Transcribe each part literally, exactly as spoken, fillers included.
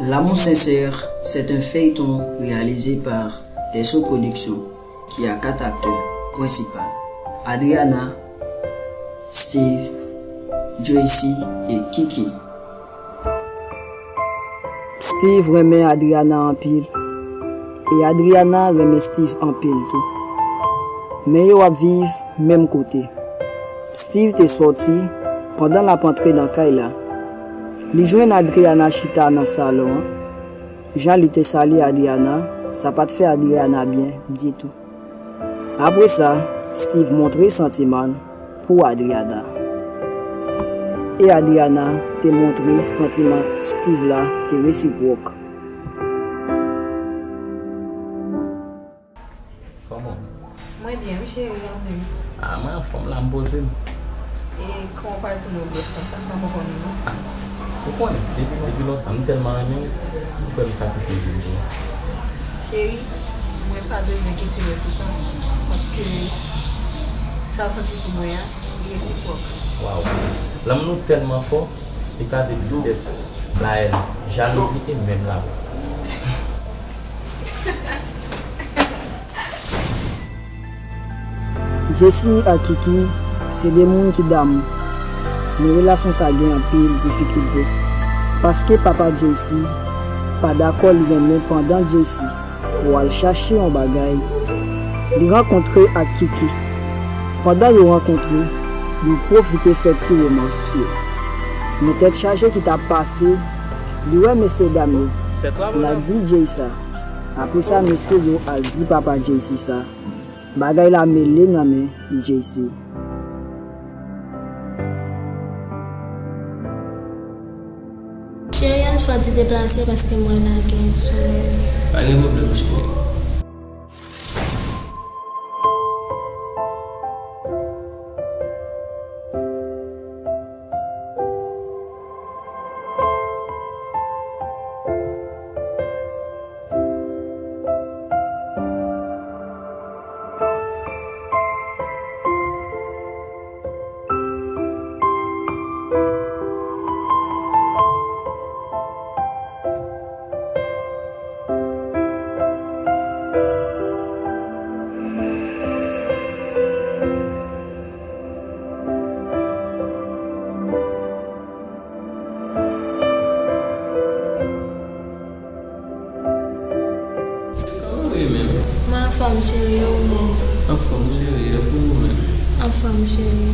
L'amour sincère, c'est un feuilleton réalisé par Terceau Productions qui a quatre acteurs principaux, Adriana, Steve, Joyce et Kiki. Steve renmen Adriana anpil, e Adriana renmen Steve anpil tou. Men yo ap viv menm kote. Steve te sòti pandan l ap antre nan kay la. Li jwenn Adriana chita nan salon an. Jan li te salye Adriana, sa pa t fè Adriana byen ditou. Apre sa, Steve montre santiman l pou Adriana. E Adriana te montre santiman Steve la te resipwòk. Kòman? Mwen byen, wi, cheri, e ou menm? Ah, mwen anfòm la, m poze m. E kòman w pa di m ou blòf konsa? M pa konprann ou, non. Ah, ou konnen, depi, depi lontan, m tèlman renmen w, ou fè m sakrifiye vi m pou ou. Cheri, mwen pa bezwen kesyone w sou sa, paske sa w santi pou mwen an, li resipwòk. Waw! Lanmou nou tèlman fò, li kraze tristès, lahèn, jalouzi e menm lamò. Jesse ak Kiki se de moun ki damou, men relasyon sa gen anpil difikilte, paske papa Jesse pa dakò li renmen pandan Jesse pou al chache yon bagay, li rankontre ak Kiki. Pandan yo rankontre, yo pwofite fè ti womans yo. Nan tèt chaje ki t ap pase, li wè mesye dam yo. La di Jay sa. Apre sa, mesye yo al di papa Jay sa. Bagay la mele nan men Jay. Cheri, ann fè ti deplase paske mwen la gen somèy. Pa gen pwoblèm, cheri. Kòman w ye menm? Mwen anfòm cheri, e ou menm? Anfòm cheri, e pou ou menm? Anfòm cheri.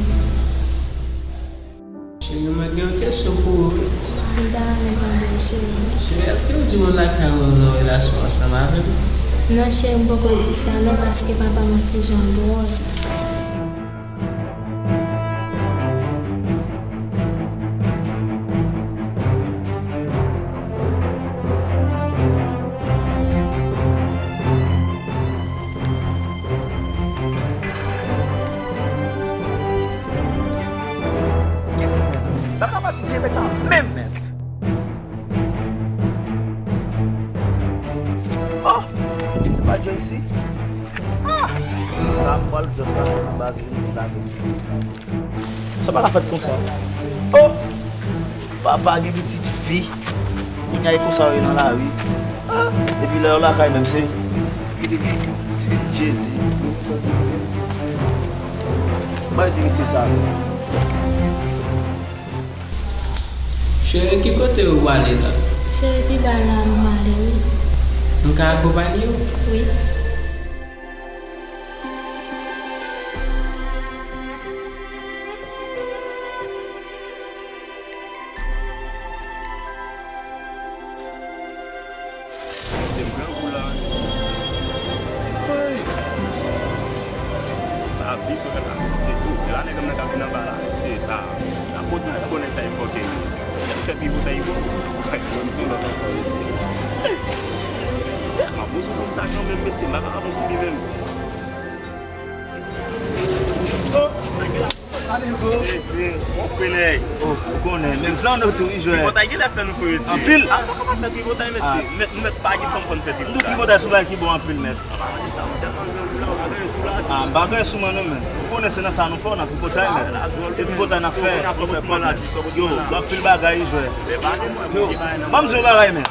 Cheri, mwen gen yon kesyon pou ou. M ta renmen tande w cheri. Cheri, èske w di moun lakay ou nan relasyon ansanm avè m? Non cheri, m poko di sa non, paske papa m yon ti jan dwòl. Baka pa pije men sa menm, menm. Oh! Se pa Joyce? Ah! Sa m pral just la, baz, vin lave. Sa pa ka fèt konsa. Oh! Papa gen pitit fi. Kounye a e konsa yo ye nan lari. Ah! Epi lè yo lakay menm se pitit, pitit Jezi. Bay di misye sa. Cheri, ki kote ou prale la? Cheri, pi ba la m prale, wi. M ka akonpanye w? Wi. Se grangou la, mesye. Ay, mesye. Pa vi sou kaka, mesye. Ou, la nèg nan ka vin anba la, mesye. Pa, pa pote konnen sa e fòke. Fè tripotay bon. Ay, mwen, se lòt ankò, mesye. Se, m ap bon sou fanm sa kanmenm, mesye. M pa ka bon sou li menm. Oh, nèg la. Jezi, on prenèg. Oh, ou konnen, men zan nou tou, wi, jwè. Tripotay genlè fè nou fè resi. Anpil. A, sa pa fè tripotay, mesye. Mèt, nou mèt pa gen fanm konn fè tripotay. Nou tripotay sou bagay ki bon anpil, mèt. A, bagay sou mwen, non, men. Ou konnen se nan sa nou fò, nan tripotay, mèt. Se tripotay n ap fè, nou fè pwòp, mèt. Yo, anpil bagay, wi, jwè. Yo, ban m di yon bagay, mèt.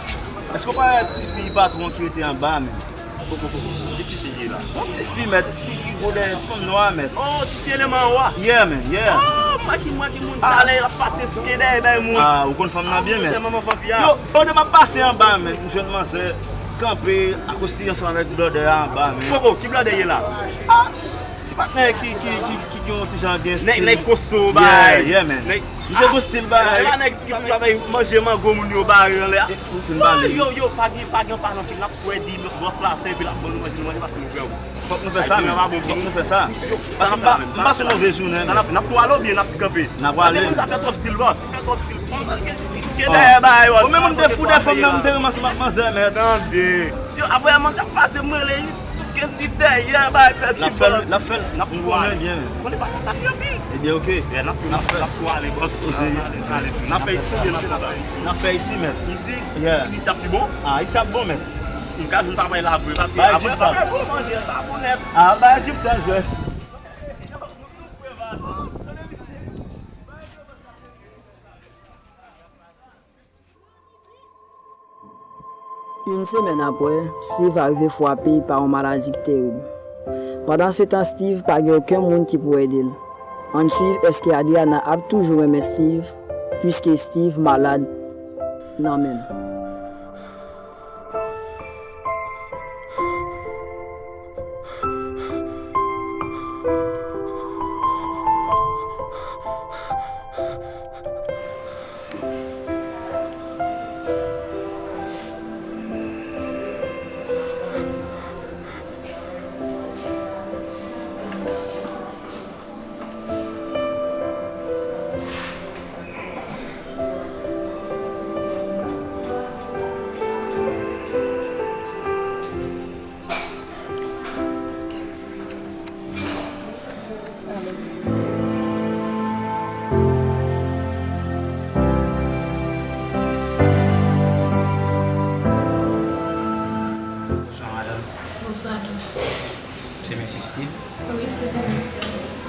Èske w pa wè tifi patwon ki rete anba, men? Ki tifi ye la? Yon tifi, mèt, tifi ki gwo dèyè, ti fanm nwa, mèt. Oh, tifi eleman an wa. Yeah, man, yeah. Oh, mwen ki, mwen ki moun sa lè l ap pase souke dèyè bay moun. Ah, ou konn fanm nan byen, mèt. Manman fanm fi a. Yo, pandan m ap pase anba, men, m jwenn manzè kanpe, akosti ansanm avèk blòdè a anba, men. Koko, ki blòdè ye la? Ah, ti patnè ki, ki, ki, ki gen yon ti jan gen stil. Nèg, nèg kosto, bay. Yeah, yeah, man. Misye gon stil, bay. Nèg ki travay manje mango moun yo bare anlè a. Ou fin pale. Yo, yo, pa gen, pa gen anpil, n ap kwè di bòs la, se epi l ap ban nou manje, nou manje, pase nou frè ou. Fòk nou fè sa, men. Fòk nou fè sa. Paske m pa, m pa sou move jounen, men. N ap, n ap tou ale oubyen n ap kanpe? N ap ale. Paske moun sa fè twòp stil, bòs. Fè twòp stil. Fòk nou gen, gen dèyè bagay, bòs. Ou menm, m te fou de fanm nan, m te ranmase m ak manzè, men. Tande. Yo, apre, mwen t ap pase, m rele, souke li dèyè, bagay, fè ti bòs. L ap fè l, l ap fè l. N ap tou ale. Konnen pa, n ap fè anpil. Ebyen, oke. N ap tou, n ap tou ale, bòs. N ap fè isi, n ap fè isi, mèt. Isi? Yeah. Isi ap pi bon? Ah, isi ap bon, mèt. M ka jwenn pa bay la vre, paske bay apre sa, bon manje, sa bon nèt. Ah, bay Jip sa jwe. Yon semèn apre, Steve arive frape pa yon maladi ki terib. Pandansetan, Steve pa gen okenn moun ki pou ede l. Ann swiv èske Adriana ap toujou renmen Steve, piske Steve malad nan men l. Bonswa, madanm. Bonswa, Dona. Se mesye Steve? Wi, se li menm.